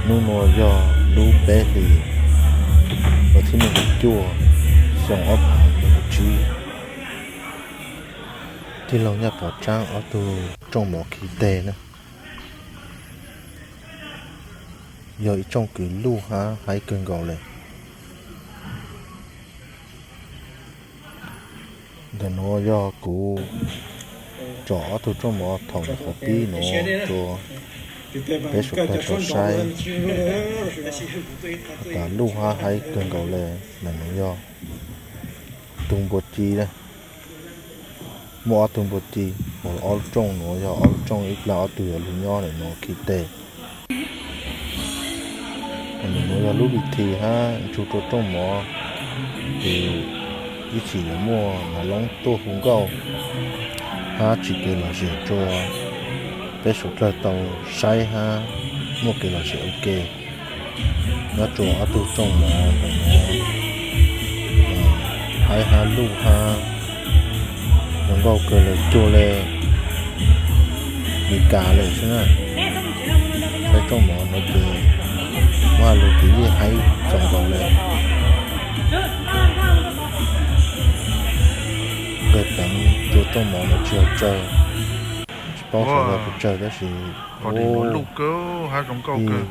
Hnub no yog lub peb hlis vas thib nees nkaum cuaj, xyoo ob phav nees nkaum tsib. Tij laug Nyaj Pov Tsab ob tug rooj mov khi teg na, yog ib rooj kws luj hab haib kawg nkaus le. Ntawm nuav yog kuv tsom ob tug rooj mov thaum qhov pib nuav rua peb suav dlawg tau saib. Has tas luj hab haib kawg nkaus le. Ntawm nuav yog tug npua ci na, muaj ob tug npua ci, ob lub rooj nuav yog ob lub rooj ib plag ob tug yuav lug nyob ntawm nuav khi teg. Ntawm nuav yog lub vim thim hab ntsug rua rooj mov, ces ib txhis yuav muaj nav loob tuaj hu nkauj hab tsim kev lom zem rua peb suav dlawg tau saib hab muaj kev lom zem ua ke. Nyob rua ob tug rooj mov ntawm nuav, haib hab luj hab zoo nkauj kawg le, cuag le Meskas le xwb na. Saib rooj mov nuav ces muaj lug tiv yeej haib txaus nkaus le. Nqeg teev rua rooj mov nuav tsis yog tsawg, tsis paub xyov yog puas tsawg tab sis luj kawg hab zoo nkauj kawg.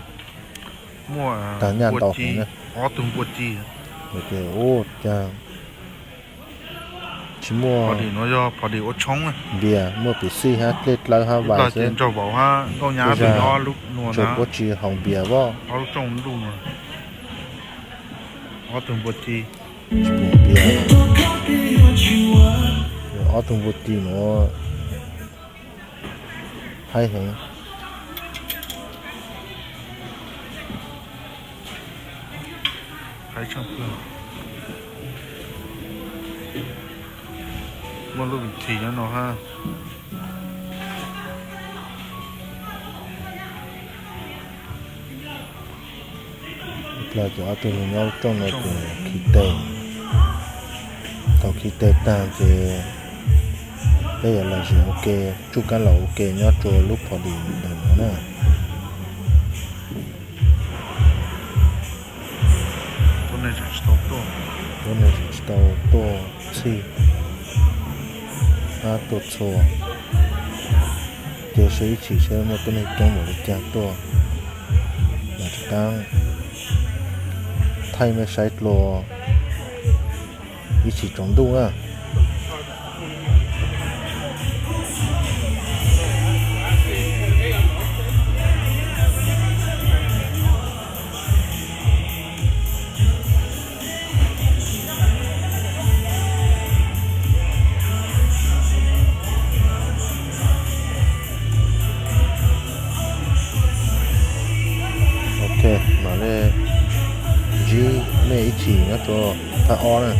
Muaj tag nyaj ntau heev na. Ob tug npua ci, ua cas tsis muaj npias, muaj pim xij hab dlej dlawb hab vais xwb. Ua cas puab tsis haus npias voj? Ob tug npua ci, tsis pum npias. Ob tug npua ci nuav haib heev. Muaj lub vim thim nyob no hab. Ib plag ces ob tug lug nyob lub rooj no ces khi teg. Thaum khi teg taag ces peb yuav lom zem ua ke, tsuj kaab laus ua ke nyob rua lub phom dim ntawm nuav na. Tuab neeg tseem tsis tau tuaj txhij hab tuaj txhua. Ces saib ib chim saib muaj tuab neeg coob npaum li caag tuaj. Mas rov qaab thaij mej saib dlua ib chim tsaus ntuj na. Ok, mam le ntsib mej ib chim nyob rua phaj ob na.